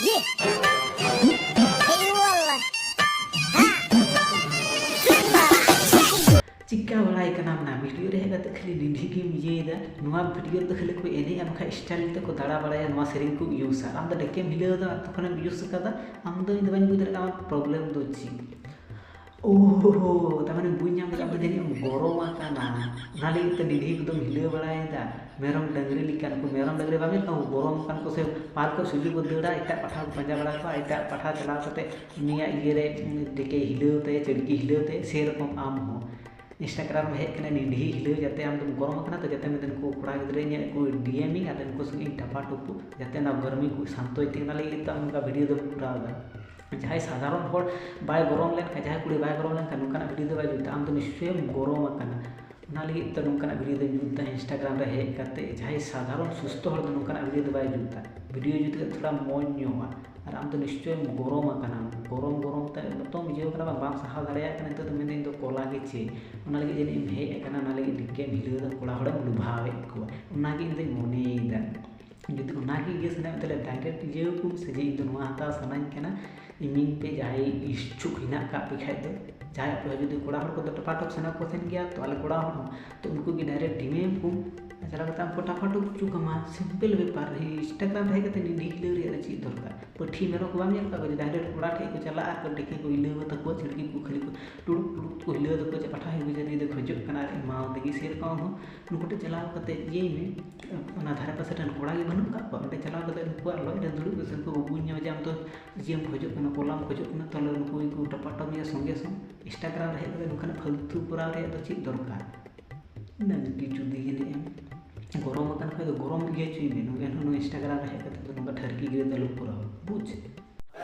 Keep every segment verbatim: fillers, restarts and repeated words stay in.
ये, ये वाला। ᱪᱤᱠᱟ ᱵᱟᱲᱟᱭ ᱠᱟᱱᱟᱢ ᱱᱟ? ᱵᱷᱤᱰᱤᱭᱳ ᱨᱮ ᱦᱮᱡ ᱠᱟᱛᱮ ᱠᱷᱟᱹᱞᱤ ᱰᱤᱰᱷᱤ ᱜᱮᱢ ᱤᱭᱟᱹᱭᱮᱫᱟ᱾ ᱱᱚᱣᱟ ᱵᱷᱤᱰᱤᱭᱳ ᱨᱮᱫᱚ ᱠᱷᱟᱹᱞᱤ ᱠᱚ ᱮᱱᱮᱡᱼᱟ, ᱵᱟᱠᱷᱟᱡ ᱥᱴᱟᱭᱤᱞ ᱛᱮᱠᱚ ᱫᱟᱬᱟ ᱵᱟᱲᱟᱭᱟ, ᱱᱚᱣᱟ ᱥᱮᱨᱮᱧ ᱠᱚ ᱤᱭᱩᱥᱟ᱾ ᱟᱢ ᱫᱚ ᱰᱮᱠᱮᱢ ᱦᱤᱞᱟᱹᱣ ᱮᱫᱟ, ᱛᱚᱠᱷᱚᱱᱮᱢ ᱤᱭᱩᱥ ᱟᱠᱟᱫᱟ᱾ ᱟᱢ ᱫᱚ, ᱤᱧ ᱫᱚ ᱵᱟᱹᱧ ᱵᱩᱡᱽ ᱫᱟᱲᱮᱭᱟᱜ ᱠᱟᱱᱟ ᱟᱢᱟᱜ ᱯᱨᱚᱵᱞᱮᱢ ᱫᱚ ᱪᱮᱫ᱾ ᱳᱦᱳ, ᱛᱟᱨ ᱢᱟᱱᱮ ᱵᱩᱡᱽ ᱧᱟᱢ ᱠᱮᱫᱟ, ᱟᱢ ᱫᱚ ᱡᱟᱹᱱᱤᱡ ᱮᱢ ᱜᱚᱨᱚᱢ ᱟᱠᱟᱱᱟ, ᱚᱱᱟ ᱞᱟᱹᱜᱤᱫ ᱛᱮ ᱰᱤᱰᱷᱤ ᱠᱚᱫᱚᱢ ᱦᱤᱞᱟᱹᱣ ᱵᱟᱲᱟᱭᱮᱫᱟ᱾ ᱢᱮᱨᱚᱢ ᱰᱟᱹᱝᱨᱤ ᱞᱮᱠᱟ, ᱱᱩᱠᱩ ᱢᱮᱨᱚᱢ ᱰᱟᱹᱝᱨᱤ ᱵᱟᱢ ᱧᱮᱞ ᱠᱚᱣᱟ, ᱩᱱᱠᱩ ᱜᱚᱨᱚᱢ ᱟᱠᱟᱱ ᱠᱚ ᱥᱮ ᱯᱟᱨᱠ ᱠᱷᱚᱱ ᱥᱚᱡᱷᱮ ᱠᱚ ᱫᱟᱹᱲᱟ, ᱮᱴᱟᱜ ᱯᱟᱴᱷᱟ ᱠᱚ ᱯᱟᱸᱡᱟ ᱵᱟᱲᱟ ᱠᱚᱣᱟ, ᱮᱴᱟᱜ ᱯᱟᱴᱷᱟ ᱪᱟᱞᱟᱣ ᱠᱟᱛᱮ ᱩᱱᱤᱭᱟᱜ ᱤᱭᱟᱹ ᱨᱮ, ᱰᱮᱠᱮ ᱦᱤᱞᱟᱹᱣ ᱛᱟᱭᱟ, ᱪᱟᱹᱲᱠᱤ ᱦᱤᱞᱟᱹᱣ ᱛᱟᱭᱟ, ᱥᱮᱨᱚᱠᱚᱢ ᱟᱢ ᱦᱚᱸ᱾ ᱤᱱᱥᱴᱟᱜᱨᱟᱢ ᱨᱮ ᱦᱮᱡ ᱠᱟᱱᱟ ᱰᱤᱰᱷᱤ ᱦᱤᱞᱟᱹᱣ, ᱡᱟᱛᱮ ᱟᱢ ᱫᱚᱢ ᱜᱚᱨᱚᱢ ᱟᱠᱟᱱᱟ, ᱛᱚ ᱡᱟᱛᱮ ᱢᱮᱱᱛᱮ ᱱᱩᱠᱩ ᱠᱚᱲᱟ ᱜᱤᱫᱽᱨᱟᱹ ᱤᱧᱟᱹᱜ ᱠᱚ ᱰᱤ ᱮᱢ ᱤᱧ ᱟᱨ ᱩᱱᱠᱩ ᱥᱚᱸᱜᱮ ᱤᱧ ᱴᱟᱯᱟ ᱴᱩᱯᱩ, ᱡᱟᱛᱮ ᱚᱱᱟ ᱜᱚᱨᱢᱤ ᱠᱚ ᱥᱟᱱᱛᱚᱭ ᱛᱤᱧ, ᱚᱱᱟ ᱞᱟᱹᱜᱤᱫ ᱛᱮ ᱟᱢ ᱱᱚᱝᱠᱟ ᱵᱷᱤᱰᱤᱭᱳ ᱫᱚᱢ ᱠᱚᱨᱟᱣ ᱮᱫᱟ᱾ ᱡᱟᱦᱟᱸᱭ ᱥᱟᱫᱷᱟᱨᱚᱱ ᱦᱚᱲ ᱵᱟᱭ ᱜᱚᱨᱚᱢ ᱞᱮᱱᱠᱷᱟᱱ, ᱡᱟᱦᱟᱸᱭ ᱠᱩᱲᱤ ᱵᱟᱭ ᱜᱚᱨᱚᱢ ᱞᱮᱱᱠᱷᱟᱱ ᱱᱚᱝᱠᱟᱱᱟᱜ ᱵᱷᱤᱰᱤᱭᱳ ᱫᱚ ᱵᱟᱭ ᱡᱩᱛᱟ᱾ ᱟᱢ ᱫᱚ ᱱᱤᱥᱪᱚᱭᱮᱢ ᱜᱚᱨᱚᱢ ᱟᱠᱟᱱᱟ, ᱚᱱᱟ ᱞᱟᱹᱜᱤᱫ ᱛᱮ ᱱᱚᱝᱠᱟᱱᱟᱜ ᱵᱷᱤᱰᱤᱭᱳ ᱫᱚᱧ ᱡᱩᱛ ᱮᱫᱟ᱾ ᱤᱱᱥᱴᱟᱜᱨᱟᱢ ᱨᱮ ᱦᱮᱡ ᱠᱟᱛᱮ ᱡᱟᱦᱟᱸᱭ ᱥᱟᱫᱷᱟᱨᱚᱱ ᱥᱩᱥᱛᱷᱚ ᱦᱚᱲ ᱫᱚ ᱱᱚᱝᱠᱟᱱᱟᱜ ᱵᱷᱤᱰᱤᱭᱳ ᱫᱚ ᱵᱟᱭ ᱡᱩᱛᱟ᱾ ᱵᱷᱤᱰᱤᱭᱳ ᱡᱩᱛ ᱠᱟᱛᱮ ᱛᱷᱚᱲᱟ ᱢᱚᱡᱽ ᱧᱚᱜᱼᱟ᱾ ᱟᱨ ᱟᱢ ᱫᱚ ᱱᱤᱥᱪᱚᱭᱮᱢ ᱜᱚᱨᱚᱢ ᱟᱠᱟᱱᱟ, ᱜᱚᱨᱚᱢ ᱜᱚᱨᱚᱢ ᱛᱮ ᱱᱤᱛᱚᱜ ᱵᱩᱡᱷᱟᱹᱣ ᱠᱟᱱᱟ ᱵᱟᱝ, ᱵᱟᱢ ᱥᱟᱦᱟᱣ ᱫᱟᱲᱮᱭᱟᱜ ᱠᱟᱱᱟ᱾ ᱱᱤᱛᱚᱜ ᱫᱚ ᱢᱮᱱᱫᱟᱹᱧ ᱤᱧ ᱫᱚ ᱠᱚᱞᱟ ᱜᱮ ᱪᱮᱫ, ᱚᱱᱟ ᱞᱟᱹᱜᱤᱫ ᱡᱟᱹᱱᱤᱡ ᱮᱢ ᱦᱮᱡ ᱟᱠᱟᱱᱟ, ᱚᱱᱟ ᱞᱟᱹᱜᱤᱫ ᱰᱤᱠᱮᱢ ᱦᱤᱞᱟᱹᱣ ᱮᱫᱟ, ᱠᱚᱲᱟ ᱦᱚᱲᱮᱢ ᱞᱩᱵᱷᱟᱣᱮᱫ ᱠᱚᱣᱟ, ᱚᱱᱟᱜᱮ ᱤᱧ ᱫᱚᱧ ᱢᱚᱱᱮᱭᱮᱫᱟ᱾ ᱡᱩᱫᱤ ᱚᱱᱟᱜᱮ ᱤᱭᱟᱹ ᱥᱟᱱᱟᱭᱮᱫ ᱢᱮ, ᱛᱟᱦᱞᱮ ᱰᱟᱭᱨᱮᱠᱴ ᱤᱭᱟᱹ ᱠᱚᱢ ᱥᱮ ᱡᱮ ᱤᱧ ᱫᱚ ᱱᱚᱣᱟ ᱦᱟᱛᱟᱣ ᱥᱟᱱᱟᱧ ᱠᱟᱱᱟ, ᱤᱢᱤᱱ ᱯᱮ ᱡᱟᱦᱟᱸᱭ ᱤᱪᱪᱷᱩᱠ ᱦᱮᱱᱟᱜ ᱠᱟᱜ ᱯᱮ ᱠᱷᱟᱡ ᱫᱚ, ᱡᱟᱦᱟᱸᱭ ᱟᱯᱮ ᱦᱚᱸ ᱡᱩᱫᱤ ᱠᱚᱲᱟ ᱦᱚᱲ ᱠᱚᱫᱚ ᱴᱚᱯᱟᱴᱚᱯ ᱥᱟᱱᱟ ᱠᱚ ᱛᱟᱦᱮᱱ ᱜᱮᱭᱟ, ᱛᱚ ᱟᱞᱮ ᱠᱚᱲᱟ ᱦᱚᱲ ᱦᱚᱸ, ᱛᱚ ᱩᱱᱠᱩ ᱜᱮ ᱰᱟᱭᱨᱮᱠᱴ ᱰᱤᱢᱮᱢ ᱠᱚᱢ, ᱪᱟᱞᱟᱣ ᱠᱟᱛᱮ ᱟᱢ ᱠᱚ ᱴᱟᱯᱟᱴᱚᱯ ᱦᱚᱪᱚ ᱠᱟᱢᱟ, ᱥᱤᱢᱯᱮᱞ ᱵᱮᱯᱟᱨ᱾ ᱤᱱᱥᱴᱟᱜᱨᱟᱢ ᱨᱮ ᱦᱮᱡ ᱠᱟᱛᱮ ᱱᱤᱰᱷᱤ ᱦᱤᱞᱟᱹᱣ ᱨᱮᱭᱟᱜ ᱫᱚ ᱪᱮᱫ ᱫᱚᱨᱠᱟᱨ? ᱯᱟᱹᱴᱷᱤ ᱢᱮᱨᱚᱢ ᱠᱚ ᱵᱟᱢ ᱧᱮᱞ ᱠᱟᱜ ᱠᱚᱣᱟ ᱡᱮ ᱰᱟᱭᱨᱮᱠᱴ ᱠᱚᱲᱟ ᱴᱷᱮᱡ ᱠᱚ ᱪᱟᱞᱟᱜᱼᱟ ᱟᱨ ᱰᱮᱠᱮ ᱠᱚ ᱦᱤᱞᱟᱹᱣ ᱛᱟᱠᱚᱣᱟ, ᱪᱟᱹᱲᱠᱤ ᱠᱚ ᱠᱷᱟᱹᱞᱤ ᱠᱚ ᱴᱩᱲᱩᱠ ᱴᱩᱲᱩᱠ ᱠᱚ ᱦᱤᱞᱟᱹᱣ ᱛᱟᱠᱚᱣᱟ ᱡᱮ ᱯᱟᱴᱷᱟ ᱦᱩᱭ ᱡᱟᱹᱱᱤᱡ ᱫᱚ ᱠᱷᱚᱡᱚᱜ ᱠᱟᱱᱟ ᱟᱨ ᱮᱢᱟᱣ ᱛᱮᱜᱮ᱾ ᱥᱮᱨᱚᱠᱚᱢ ᱦᱚᱸ ᱱᱩᱠᱩ ᱴᱷᱮᱡ ᱪᱟᱞᱟᱣ ᱠᱟᱛᱮ ᱤᱭᱟᱹᱭ ᱢᱮ, ᱚᱱᱟ ᱫᱷᱟᱨᱮ ᱯᱟᱥᱮ ᱨᱮᱱ ᱠᱚᱲᱟ ᱜᱮ ᱵᱟᱹᱱᱩᱜ ᱠᱟᱜ ᱠᱚᱣᱟ, ᱚᱸᱰᱮ ᱪᱟᱞᱟᱣ ᱠᱟᱛᱮ ᱱᱩᱠᱩᱣᱟᱜ ᱞᱚᱡ ᱨᱮ ᱫᱩᱲᱩᱵ ᱢᱮᱥᱮ, ᱩᱱᱠᱩ ᱠᱚ ᱵᱩᱡᱽ ᱧᱟᱢᱟ ᱡᱮ ᱟᱢ ᱫᱚ ᱤᱭᱟᱹᱢ ᱠᱷᱚᱡᱚᱜ ᱠᱟᱱᱟ, ᱠᱚᱞᱟᱢ ᱠᱷᱚᱡᱚᱜ ᱠᱟᱱᱟ, ᱛᱟᱦᱞᱮ ᱱᱩᱠᱩ ᱜᱮᱠᱚ ᱴᱟᱯᱟᱴᱚᱯ ᱢᱮᱭᱟ ᱥᱚᱸᱜᱮ ᱥᱚᱝ᱾ ᱤᱱᱥᱴᱟᱜᱨᱟᱢ ᱨᱮ ᱦᱮᱡ ᱠᱟᱛᱮ ᱱᱚᱝᱠᱟᱱᱟᱜ ᱯᱷᱟᱞᱛᱩ ᱠᱚᱨᱟᱣ ᱨᱮᱭᱟᱜ ᱫᱚ ᱪᱮᱫ ᱫᱚᱨᱠᱟᱨ? ᱱᱟᱹᱝᱠᱤ ᱡᱩᱫᱤ ᱮᱱᱮᱡ ᱮᱢ ᱜᱚᱨᱚᱢ ᱟᱠᱟᱱ ᱠᱷᱟᱡ ᱫᱚ ᱜᱚᱨᱚᱢ ᱤᱭᱟᱹ ᱦᱚᱪᱚᱭ ᱢᱮ, ᱱᱚᱜᱼᱚᱭ ᱱᱚᱣᱟ ᱤᱱᱥᱴᱟᱜᱨᱟᱢ ᱨᱮ ᱦᱮᱡ ᱠᱟᱛᱮ ᱫᱚ ᱱᱚᱝᱠᱟ ᱴᱷᱟᱹᱨᱠᱤ ᱜᱤᱨᱟᱹ ᱫᱚ ᱟᱞᱚᱢ ᱠᱚᱨᱟᱣᱟ, ᱵᱩᱡᱽ?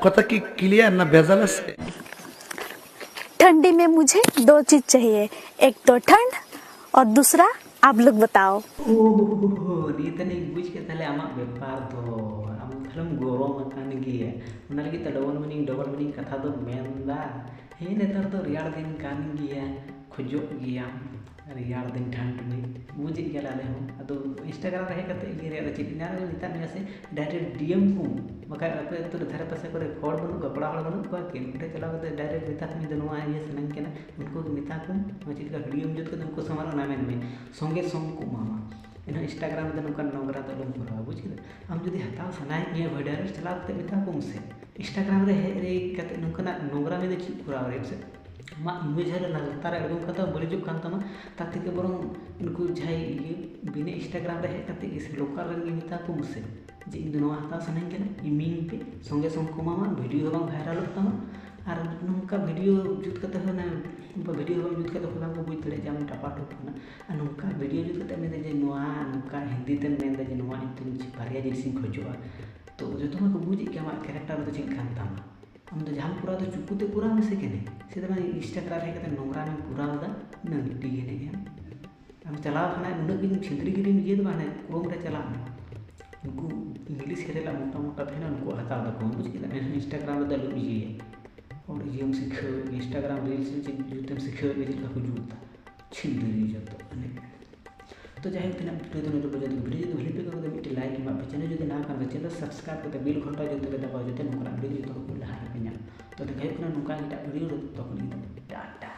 কথা কি ক্লিয়ার না ভেজাল আছে? ठंडी में मुझे दो चीज चाहिए, एक तो ठंड और दूसरा आप लोग बताओ। ᱳᱦᱳ, ᱱᱤᱭᱟᱹ ᱛᱟᱦᱞᱮᱧ ᱵᱩᱡᱽ ᱠᱮᱫ ᱛᱟᱦᱞᱮ ᱟᱢᱟᱜ ᱵᱮᱯᱟᱨ ᱫᱚ, ᱟᱢ ᱛᱟᱦᱞᱮᱢ ᱜᱚᱨᱚᱢ ᱟᱠᱟᱱ ᱜᱮᱭᱟ, ᱚᱱᱟ ᱞᱟᱹᱜᱤᱫ ᱛᱮ ᱰᱚᱵᱚᱞ ᱢᱤᱱᱤᱝ ᱰᱚᱵᱚᱞ ᱢᱤᱱᱤᱝ ᱠᱟᱛᱷᱟ ᱫᱚᱢ ᱢᱮᱱᱫᱟ᱾ ᱦᱮᱸ, ᱱᱮᱛᱟᱨ ᱫᱚ ᱨᱮᱭᱟᱲ ᱫᱤᱱ ᱠᱟᱱ ᱜᱮᱭᱟ, ᱠᱷᱚᱡᱚᱜ ᱜᱮᱭᱟᱢ ᱨᱮᱭᱟᱲ ᱫᱤᱱ ᱴᱷᱟᱱᱰ ᱢᱮ, ᱵᱩᱡᱮᱫ ᱜᱮᱭᱟᱞᱮ ᱟᱞᱮ ᱦᱚᱸ᱾ ᱟᱫᱚ Instagram ᱨᱮ ᱦᱮᱡ ᱠᱟᱛᱮ ᱤᱭᱟᱹ ᱨᱮᱭᱟᱜ ᱫᱚ ᱪᱮᱫ, ᱤᱧ ᱟᱨᱚ ᱢᱮᱛᱟᱫ ᱢᱮᱭᱟ ᱥᱮ, direct DM ᱠᱚᱢ, ᱵᱟᱠᱷᱟᱡ ᱟᱯᱮ ᱟᱹᱛᱩ ᱨᱮ ᱫᱷᱟᱨᱮ ᱯᱟᱥᱮ ᱠᱚᱨᱮ ᱦᱚᱲ ᱵᱟᱹᱱᱩᱜ ᱠᱚᱣᱟ, ᱠᱚᱲᱟ ᱦᱚᱲ ᱵᱟᱹᱱᱩᱜ ᱠᱚᱣᱟ ᱠᱤ? ᱩᱱᱠᱩ ᱴᱷᱮᱱ ᱪᱟᱞᱟᱣ ᱠᱟᱛᱮ direct ᱢᱮᱛᱟ ᱠᱚᱢ ᱡᱮ ᱱᱚᱣᱟ ᱤᱭᱟᱹ ᱥᱟᱱᱟᱧ ᱠᱟᱱᱟ, ᱩᱱᱠᱩ ᱜᱮ ᱢᱮᱛᱟ ᱠᱚᱢ, ᱱᱚᱣᱟ ᱪᱮᱫ ᱞᱮᱠᱟ ᱵᱷᱤᱰᱤᱭᱳᱢ ᱡᱩᱛ ᱠᱟᱫᱟ ᱩᱱᱠᱩ ᱥᱟᱢᱟᱝ ᱨᱮ ᱚᱱᱟ ᱢᱮᱱ ᱢᱮ, ᱥᱚᱸᱜᱮ ᱥᱚᱝ ᱠᱚ ᱮᱢᱟᱢᱟ᱾ ᱮᱱᱦᱚᱸ Instagram ᱨᱮᱫᱚ ᱱᱚᱝᱠᱟ ᱱᱚᱝᱨᱟ ᱫᱚ ᱟᱞᱚᱢ ᱠᱚᱨᱟᱣᱟ, ᱵᱩᱡ ᱠᱮᱫᱟ? ᱟᱢ ᱡᱩᱫᱤ ᱦᱟᱛᱟᱣ ᱥᱟᱱᱟᱭᱮᱫ ᱢᱮᱭᱟ ᱵᱷᱤᱰᱤᱭᱳ ᱨᱮ ᱪᱟᱞᱟᱣ ᱠᱟᱛᱮ ᱢᱮᱛᱟ ᱠᱚᱢ ᱥᱮ᱾ Instagram ᱨᱮ ᱦᱮᱡ ᱨᱮ ᱠᱟᱛᱮ ᱱᱚᱝᱠᱟᱱᱟᱜ ᱱᱚᱝᱨᱟ ᱢᱮᱱ ᱫᱚ ᱪᱮᱫ ᱠᱚᱨᱟᱣ ᱨᱮ ᱥᱮ? ᱟᱢᱟᱜ ᱤᱢᱮᱡᱽ ᱦᱚᱸ ᱞᱟᱛᱟᱨ ᱨᱮ ᱟᱬᱜᱚᱱ ᱠᱟᱱ ᱛᱟᱢᱟ, ᱵᱟᱹᱲᱤᱡᱚᱜ ᱠᱟᱱ ᱛᱟᱢᱟ᱾ ᱛᱟᱨ ᱛᱷᱮᱠᱮ ᱵᱚᱨᱚᱝ ᱩᱱᱠᱩ ᱡᱟᱦᱟᱸᱭ ᱤᱭᱟᱹ ᱵᱤᱱᱟᱹ Instagram ᱨᱮ ᱦᱮᱡ ᱠᱟᱛᱮ ᱜᱮ ᱥᱮ ᱞᱳᱠᱟᱞ ᱨᱮᱱ ᱜᱮ ᱢᱮᱛᱟ ᱠᱚᱢ ᱥᱮ ᱡᱮ ᱤᱧ ᱫᱚ ᱱᱚᱣᱟ ᱦᱟᱛᱟᱣ ᱥᱟᱱᱟᱧ ᱠᱟᱱᱟ, ᱤᱢᱟᱹᱧ ᱯᱮ, ᱥᱚᱸᱜᱮ ᱥᱚᱝ ᱠᱚ ᱮᱢᱟᱢᱟ, ᱵᱷᱤᱰᱤᱭᱳ ᱦᱚᱸ ᱵᱟᱝ ᱵᱷᱟᱭᱨᱟᱞᱚᱜ ᱛᱟᱢᱟ᱾ ᱟᱨ ᱱᱚᱝᱠᱟ ᱵᱷᱤᱰᱤᱭᱳ ᱡᱩᱛ ᱠᱟᱛᱮ ᱦᱚᱸ ᱚᱱᱟ ᱵᱷᱤᱰᱤᱭᱳ ᱦᱚᱸ ᱵᱟᱝ ᱡᱩᱛ ᱠᱟᱛᱮ ᱦᱚᱸ ᱵᱟᱝ ᱠᱚ ᱵᱩᱡᱽ ᱫᱟᱲᱮᱭᱟᱜᱼᱟ ᱡᱮ ᱟᱢ ᱴᱟᱯᱟ ᱴᱩᱯ ᱠᱟᱱᱟ᱾ ᱟᱨ ᱱᱚᱝᱠᱟ ᱵᱷᱤᱰᱤᱭᱳ ᱡᱩᱛ ᱠᱟᱛᱮ ᱢᱮᱱᱫᱟ ᱡᱮ ᱱᱚᱣᱟ ᱱᱚᱝᱠᱟ ᱦᱤᱱᱫᱤ ᱛᱮᱢ ᱢᱮᱱᱫᱟ ᱡᱮ ᱱᱚᱣᱟ ᱤᱧ ᱵᱟᱨᱭᱟ ᱡᱤᱱᱤᱥᱤᱧ ᱠᱷᱚᱡᱚᱜᱼᱟ, ᱛᱚ ᱡᱚᱛᱚ ᱦᱚᱲ ᱠᱚ ᱵᱩᱡᱮᱫ ᱜᱮᱭᱟ ᱟᱢᱟᱜ ᱠᱮᱨᱮᱠᱴᱟᱨ ᱫᱚ ᱪᱮᱫ ᱠᱟᱱ ᱛᱟᱢᱟ᱾ ᱟᱢ ᱫᱚ ᱡᱟᱦᱟᱸᱢ ᱠᱚᱨᱟᱣ ᱫᱚ ᱪᱩᱠᱩ ᱛᱮ ᱠᱚᱨᱟᱣ ᱢᱮᱥᱮ ᱠᱮᱱᱮ, ᱥᱮ ᱫᱚ ᱵᱟᱝ Instagram ᱨᱮ ᱦᱮᱡ ᱠᱟᱛᱮ ᱱᱚᱝᱨᱟᱢ ᱠᱚᱨᱟᱣ ᱮᱫᱟ, ᱱᱟᱹᱝᱴᱤ ᱜᱮ ᱮᱱᱮᱡ ᱟᱢ᱾ ᱟᱢ ᱪᱟᱞᱟᱣ ᱠᱷᱟᱱ ᱩᱱᱟᱹᱜ ᱜᱮ ᱪᱷᱤᱸᱫᱽᱨᱤ ᱜᱤᱨᱤᱢ ᱤᱭᱟᱹ ᱫᱚ ᱵᱟᱝ, ᱦᱟᱱᱮ ᱠᱨᱳᱢ ᱨᱮ ᱪᱟᱞᱟᱜ ᱢᱮ᱾ ᱩᱱᱠᱩ ᱤᱝᱞᱤᱥ ᱥᱮᱨᱮᱞᱟᱜ ᱢᱚᱴᱟ ᱢᱚᱴᱟ ᱛᱟᱦᱮᱱᱟ, ᱩᱱᱠᱩ ᱦᱟᱛᱟᱣ ᱫᱟᱠᱚ, ᱵᱩᱡᱽ ᱠᱮᱫᱟ? ᱢᱮᱱᱠᱷᱟᱱ Instagram ᱨᱮᱫᱚ ᱟᱞᱚᱢ ᱤᱭᱟᱹᱭᱟ᱾ ᱦᱚᱲ ᱤᱭᱟᱹᱢ ᱥᱤᱠᱷᱟᱹᱣ, Instagram reels ᱨᱮ ᱪᱮᱫ ᱡᱩᱛᱮᱢ ᱥᱤᱠᱷᱟᱹᱣ, ᱪᱮᱫ ᱞᱮᱠᱟ ᱠᱚ ᱡᱩᱛᱟ, ᱪᱷᱤᱸᱫᱽᱨᱤ ᱡᱚᱛᱚ ᱢᱟᱱᱮ᱾ ᱛᱚ ᱡᱟᱭᱦᱳᱠ, ᱛᱮᱱᱟᱜ ᱵᱷᱤᱰᱤᱭᱳ ᱫᱚ ᱱᱚᱰᱮ ᱯᱚᱨᱡᱚᱱᱛᱚ ᱜᱮ᱾ ᱵᱷᱤᱰᱤᱭᱳ ᱡᱩᱫᱤ ᱵᱷᱟᱹᱞᱤ ᱯᱮ ᱟᱹᱭᱠᱟᱹᱣ ᱠᱮᱫᱟ, ᱢᱤᱫᱴᱮᱡ ᱞᱟᱭᱤᱠ ᱮᱢᱟᱜ ᱯᱮ, ᱪᱮᱱᱮᱞ ᱡᱩᱫᱤ ᱱᱟᱣᱟ ᱠᱟᱱ ᱠᱷᱟᱱ ᱪᱮᱱᱮᱞ ᱥᱟᱵᱥᱠᱨᱟᱭᱤᱵ ᱠᱟᱛᱮ ᱵᱮᱞ ᱜᱷᱚᱱᱴᱟ ᱡᱚᱛᱚ ᱯᱮ ᱫᱟᱵᱟᱣᱟ, ᱡᱟᱛᱮ ᱱᱚᱝᱠᱟᱱᱟᱜ ᱵᱷᱤᱰᱤᱭᱳ ᱡᱚᱛᱚ ᱠᱷᱚᱱ ᱞᱟᱦᱟ ᱨᱮᱯᱮ ᱧᱟᱢ᱾ ᱛᱚ ᱫᱮᱠᱷᱟ ᱦᱩᱭᱩᱜ ᱠᱟᱱᱟ ᱱᱚᱝᱠᱟ ᱮᱴᱟᱜ ᱵᱷᱤᱰᱤᱭᱳ ᱨᱮ, ᱛᱚᱠᱷᱚᱱ ᱜᱮ ᱴᱟᱴᱟ᱾